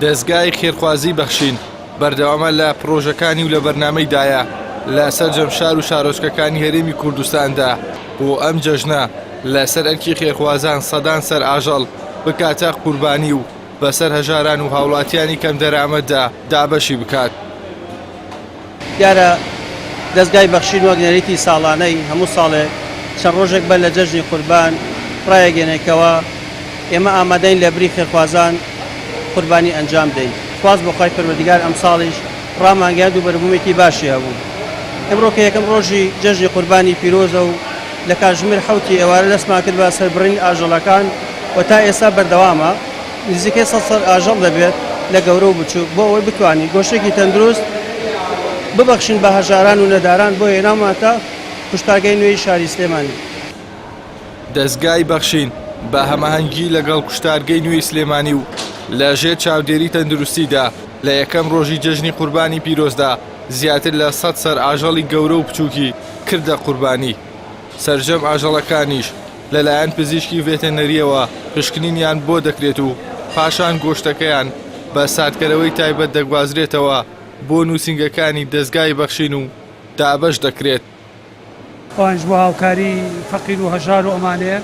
دەزگای خێرخوازی بەخشین بەردەوامە لە پڕۆژەکانی و لە بەرنامەیدایە لە سەرجەم شار و شارۆچکەکانی هەرێمی کوردستاندا بۆ ئەم جەژنە لەسەر ئەرکی خێرخوازان سەدان سەر ئاژەڵ بکاتە قوربانی و بەسەر هەژاران و هاوڵاتیانی کەمدەرامەتدا دابەشی بکات. دیارە دەزگای بەخشین وەک نەریتی ساڵانەی هەموو ساڵێک چەند ڕۆژێک بەر لە جەژنی قوربان ڕایەگەێنێ کەوا ئێمە ئامادەین لە بری خێرخوازان قوربانی ئەنجام دەین. سوپاس بۆ خوای پەروەردگار ئەمساڵیش ڕامانگەیاند و بەروبوومێکی باشی هەبوو. ئمڕۆ کە یەکەم ڕۆژی جەژنی قوربانی پیرۆزە و لە کاتژمێر حەوتی ئێوارە دەستمان کرد بە سەربڕینی ئاژەڵەکان و تا ئێستا بەردەوامە. نزیکەی سەد سەر ئاژەڵ دەبێت لە گەورە و بچووک بۆ ئەوەی بتوانین گۆشتێکی تەندروست ببەخشین بە هەژاران و نەداران بۆ هێناومانتە کوشتارگەی نوێی شاری سلێمانی. دەزگای بەخشین بە هەماهەنگی لەگەڵ کوشتارگەی نوێی سلێمانی و لە ژێر چاودێری تەندروستیدا لە یەکەم ڕۆژی جەژنی قوربانی پیرۆزدا زیاتر لە 100 سەر ئاژەڵی گەورە و بچووکی کردە قوربانی سەرجەم ئاژەڵەکانیش لەلایەن پزیشکی ڤێتەنەرییەوە پشکنینیان بۆ دەکرێت و پاشان گۆشتەکەیان بە ساردکەرەوەی تایبەت دەگوازرێتەوە بۆ نووسینگەکانی دەزگای بەخشین و دابەش دەکرێت. ئەوانیش بۆ هاوکاری فەقیر و هەژار و ئەمانەیە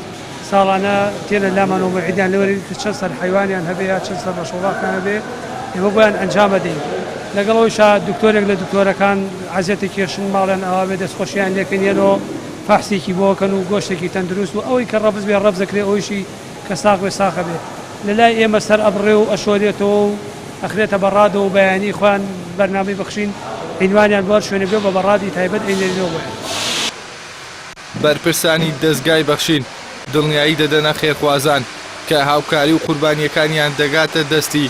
ساڵانە تێنە لامان و مەعیدیان لێوەرین کە چەند سەر حەیوانیان هەبێ یا چەند سەر ڕەشۆڵاخیان هەبێ ئێمە بۆیان ئەنجام ئەدەین. لەگەڵ ئەوەیشا دکتۆرێک لە دکتۆرەکان عەزیەتی کێشن ماڵیان ئاوا بێ دەستخۆشیان لێکەین یەنۆ فەحسێکی بۆ کەن و گۆشتێکی تەندروست و ئەوەی کە ڕەفز بێ ڕەفز ئەکرێ ئەوەیشی کە ساغ بێ ساغ ئەبێ لە لای ئێمە سەر ئەبڕێ و ئەشۆرێتەوە و ئەخرێتە بەڕادەوە و بەیانی خۆیان بەرنامەی بەخشین عینوانیان بۆ هەر شوێنێک بێ بە بەڕادی تایبەت ئەینێرینەوە بۆیان. بەرپرسانی دەزگای بەخشین دڵنیایی دەدەنە خێرخوازان کە هاوکاری و قوربانییەکانیان دەگاتە دەستی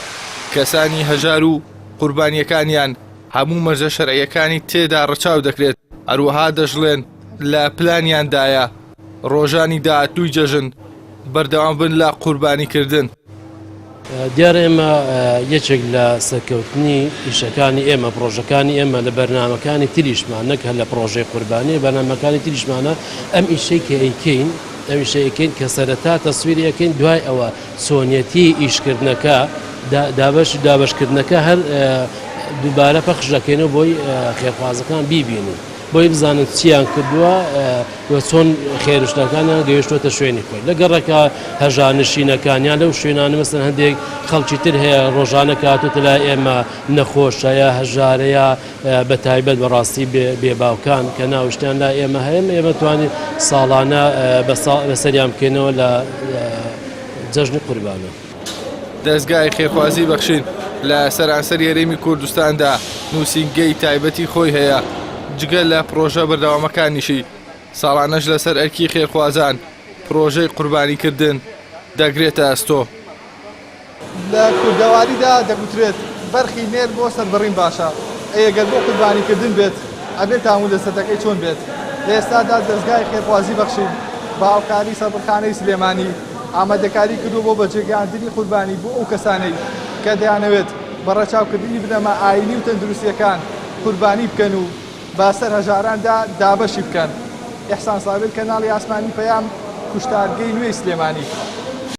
کەسانی هەژار و قوربانییەکانیان هەموو مەرجە شەرعییەکانی تێدا ڕەچاو دەکرێت، هەروەها دەشڵێن لە پلانیاندایە ڕۆژانی داهاتووی جەژن بەردەوام بن لە قوربانیکردن. دیارە ئێمە یەکێک لە سەرکەوتنی ئیشەکانی ئێمە پڕۆژەکانی ئێمە لە بەرنامەکانی تریشمان نەک هەر لە پڕۆژەی قوربانی بەرنامەکانی تریشمانە ئەم ئیشەی کە ئەیکەین ئەم ئیشەی ئەکەین کە سەرەتا تەسویری ئەکەین دوای ئەوە چۆنیەتی ئیشکردنەکە دابەش دابەشکردنەکە هەر دووبارە پەخش دەکەینەوە بۆی خێرخوازەکان بیبینن بۆی بزانن چیان کردووە و چۆن خێرشتەکانیان گەیشتۆتە شوێنی خۆی لە گەڕەکە هەژانشینەکان یان لەو شوێنانە مەسەن هەندێک خەڵکی تر هەیە ڕۆژانە کاتوتە لای ئێمە نەخۆشە یا هەژارەیە بە تایبەت بەڕاستی بێ باوکان کە ناوشتیان لای ئێمە هەیە ئێمە توانین ساڵانە بەسەریان بکەینەوە لە جەژنی قوربانە. دەزگای خێرخوازی بەخشین لە سەرانسەری هەرێمی کوردستاندا نووسینگەی تایبەتی خۆی هەیە، جگە لە پڕۆژە بەردەوامەکانیشی، ساڵانەش لەسەر ئەرکی خێرخوازان پڕۆژەی قوربانیکردن دەگرێتە ئەستۆ. لە کوردەواریدا دەگوترێت، بەرخی نێر بۆ سەربڕین باشە، ئەی ئەگەر بۆ قوربانیکردن بێت، ئەبێ تام و لەززەتەکەی چۆن بێت؟ لە ئێستادا دەزگای خێرخوازی بەخشین بە هاوکاری سەربڕخانەی سلێمانی ئامادەکاری کردووە بۆ بەجێگەیاندنی قوربانی بۆ ئەو کەسانەی کە دەیانەوێت بە ڕەچاوکردنی بنەما ئایینی و تەندروستییەکان قوربانی بکەن و بەسەر هەژاراندا دابەشی بکەن. ئیحسان سابیر، کەناڵی ئاسمانی پەیام، کوشتارگەی نوێی سلێمانی.